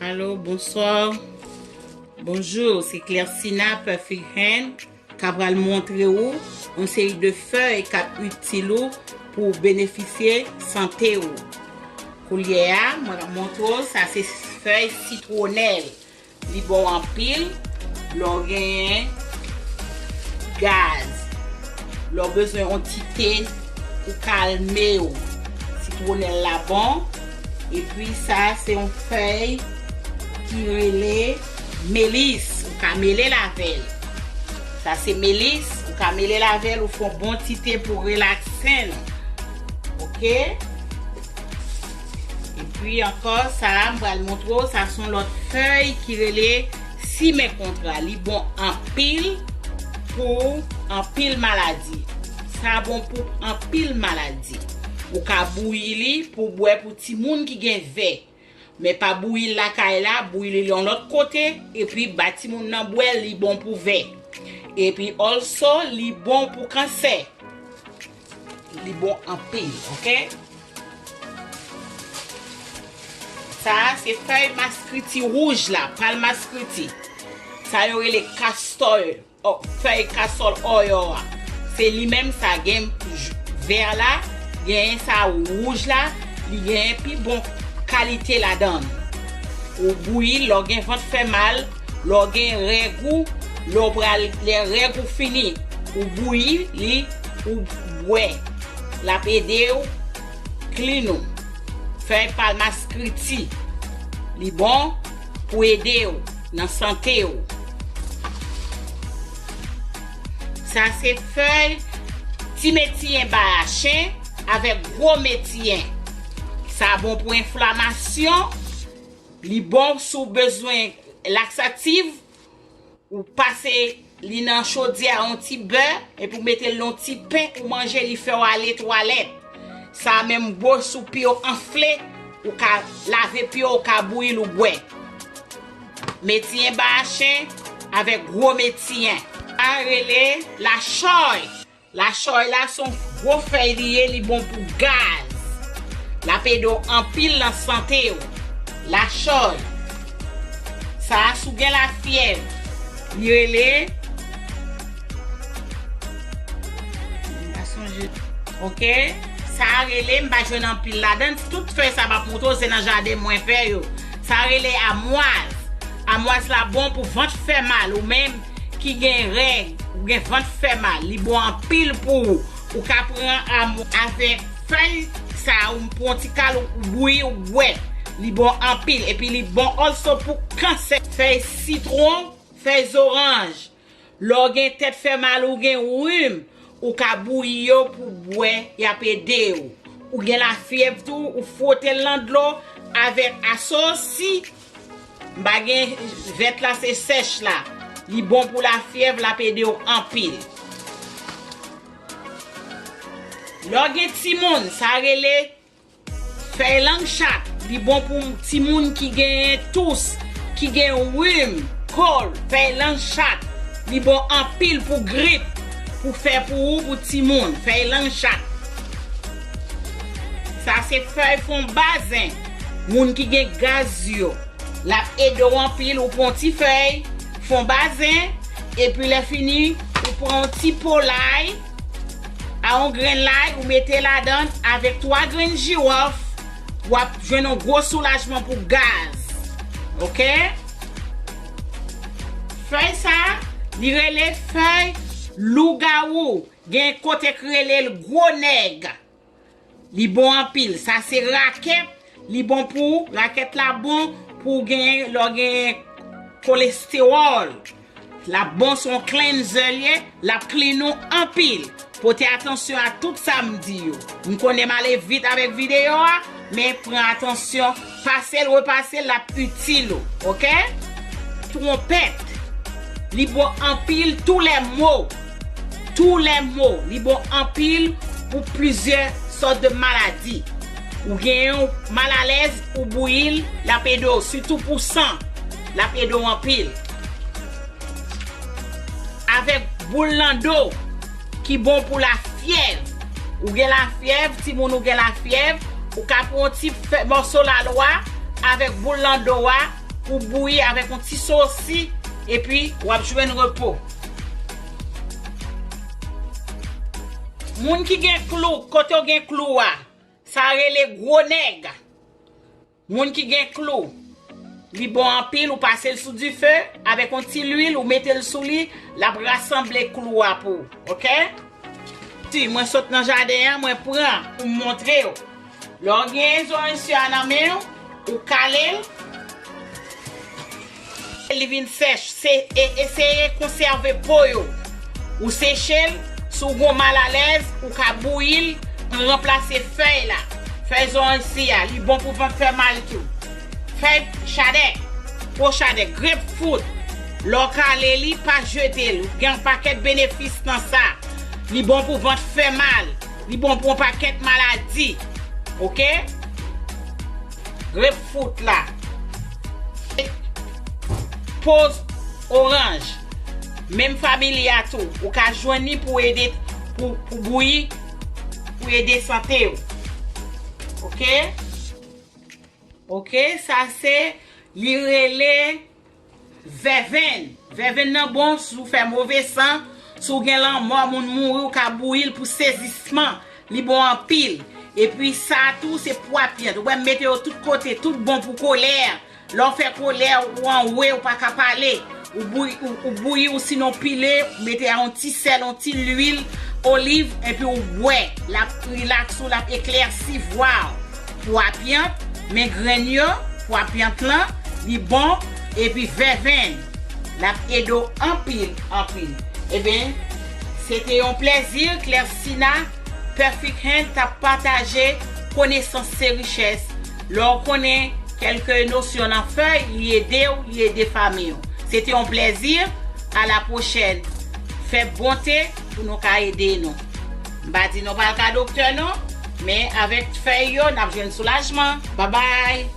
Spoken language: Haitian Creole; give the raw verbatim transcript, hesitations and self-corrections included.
Alo, bonswa. Bonjou, se Clersina Perfect Hand k ap pral montre ou yon seri de fèy k ap itil ou pou w benefisye sante w. Koulye a, mwen ap montre w, sa se fèy sitwonèl. Li bon anpil lè w genyen gaz, lè w bezwen yon ti te pou kalme w. Sitwonèl la bon. Epi sa se yon fèy ki rele melis. Ou ka mele l avè l. Sa se melis. Ou ka mele l avè l, ou fè yon bon ti te pou relakse l. Oke? Epi ankò, sa a, m pral montre w, sa se yon lòt fèy ki rele simen kontra. Li bon anpil pou anpil maladi. Sa bon pou anpil maladi. Ou ka bouyi li pou bwè pou timoun ki gen vè. Men pa bouyi l lakay la, bouyi li yon lòt kote, epi ba timoun nan bwè, li bon pou vè. Epi also, li bon pou kansè. Li bon anpil, oke? Sa a se fèy maskriti wouj la, pal maskriti. Sa yo rele kastòy, o, fèy kastòl oil a. Se li menm sa gen j-, vè la, genyen sa wouj la, li genyen pi bon kalite ladan l. Ou bouyi l lè w gen vant fè mal, lè w gen règ ou, lè w pral, lè règ ou fini, ou bouyi li, ou bwè. L ap ede w klin ou. Fèy palmaskriti. Li bon pou ede w nan sante w. Sa se fèy ti metiyen bayachen avèk gwo metiyen. Sa bon pou enflamasyon. Li bon si w bezwen laksatif. Ou pase li nan chodyè a yon ti bè, epi w mete l nan yon ti pen, ou manje, li fè w ale twalèt. Sa menm gwo si w pye w anfle, ou ka lave pye w, ou ka bouyi l, ou bwè. Metiyen bayachen avèk gwo metiyen. Sa rele lachòy. Lachòy la se yon gwo fèy li ye, li bon pou gaz. L ap ede w anpil nan sante w. Lachòy. Sa a si w gen lafyèv. Li rele, m pa sonje. Oke? Sa a rele, m pa jwenn anpil ladan l. Tout fèy sa m ap montre w, se nan jaden mwen fè yo. Sa a rele amwaz. Amwaz la bon pou vant fè mal ou menm ki gen règ, ou gen vant fè mal, li bon anpil pou ou. Ou ka pran am-, avèk fèy sa a, ou pran yon ti kal, ou bouyi, ou bwè. Li bon anpil. Epi li bon also pou kansè. Fèy sitwon, fèy zoranj. Lè w gen tèt fè mal, ou gen rim, ou ka bouyi yo pou bwè, y ap ede w. Ou gen lafyèv tou, ou fwote l nan dlo avèk asosi. M pa gen vèt la, se sèch la. Li bon pou lafyèv, l ap ede w anpil. Lè w gen timoun, sa rele fèy lang chat. Li bon pou timoun ki gen tous, ki gen rim, kòl, fèy lang chat. Li bon anpil pou grip, pou fè pou ou, pou timoun. Fèy lang chat. Sa se fèy fon bazen. Moun ki gen gaz yo. L ap ede w anpil, ou pran yon ti fèy, fon bazen, epi lè fini, ou pran yon ti po lay, a yon grenn lay, ou mete ladan l avèk twa grenn jiwòf, w ap jwenn yon gwo soulajman pou gaz. Oke? Fèy sa, li rele fèy lougawou. Gen kote k rele l gwo nèg. Li bon anpil. Sa se rakèt. Li bon pou ou. Rakèt la bon pou w genyen lè w genyen kolestewòl. L ap bon, se yon cleanser l ye. L ap clean ou anpil. Pote atansyon a tout sa m di yo. M konnen m ale vit avèk videyo a, men pran atansyon. Pase l, repase l, l ap itil ou. Oke? Twonpèt. Li bon anpil, tous les maux. Tous les maux. Li bon anpil pou plizyè sòt de maladi. Ou genyen yon malalèz, ou bouyi l, l ap ede w, sitou pou san, l ap ede w anpil. Avèk boul nan do, ki bon pou lafyèv. Ou gen lafyèv, timoun ou gen lafyèv, ou ka pran yon ti fè-, mòso lalwa avèk boul nan do a, ou bouyi avèk yon ti sosi, epi w ap jwenn repo. Moun ki gen klou, kote w gen klou a, sa rele gwo nèg. Moun ki gen klou, li bon anpil, ou pase l sou dife, avèk yon ti lwil, ou mete l sou li, l ap rasanble klou a pou ou, oke? Si mwen sot nan jaden an, mwen pran pou m montre w. Lè w gen zoranj si a nan men w, ou kale l. Li vin sèch, se, e, eseye konsève po yo. Ou seche l, si w gon malalèz, ou ka bouyi l, ranplase fèy la. Fèy zoranj si a, li bon pou vant fè mal tou. Fèy chadèk, po chadèk, grepfwout. Lè w kale li, pa jete l. Gen yon pakèt benefis nan sa. Li bon pou vant fè mal. Li bon pou yon pakèt maladi. Oke? Grepfwout la. Po oranj. Menm famili a tou. Ou ka jwenn li pou ede, pou, pou bouyi, pou ede sante w. Oke? Oke, sa se, li rele vèvenn. Vèvenn nan bon si w fè move san, si w gen lanmò, moun mouri, ou ka bouyi l pou sezisman. Li bon anpil. Epi sa tou, se pwa pyant. Ou wè m mete yo tout kote, tout bon pou kolè. Lè w fè kolè, ou anwe, ou pa ka pale. Ou bouyi, ou, ou bouyi, ou sinon pile, ou mete a yon ti sèl, yon ti lwil oliv, epi ou bwè. L ap rilaks ou, l ap eklèsi vwa w. Pwa pyant, men grenn yo, pwa pyant lan, li bon, epi vèvenn, l ap ede w anpil, anpil. Eben, se te yon plèzi, Clefsina Perfect Hand t ap pataje konesans se richès. Lè w konnen kèlke nosyon nan fèy, li ede w, li ede fanmi w. Se te yon plèzi. A la pwochèn. Fè bonte pou nou ka ede nou. M pa di nou pa al ka doktè non, men avèk fèy yo, n ap jwenn soulajman. Babay!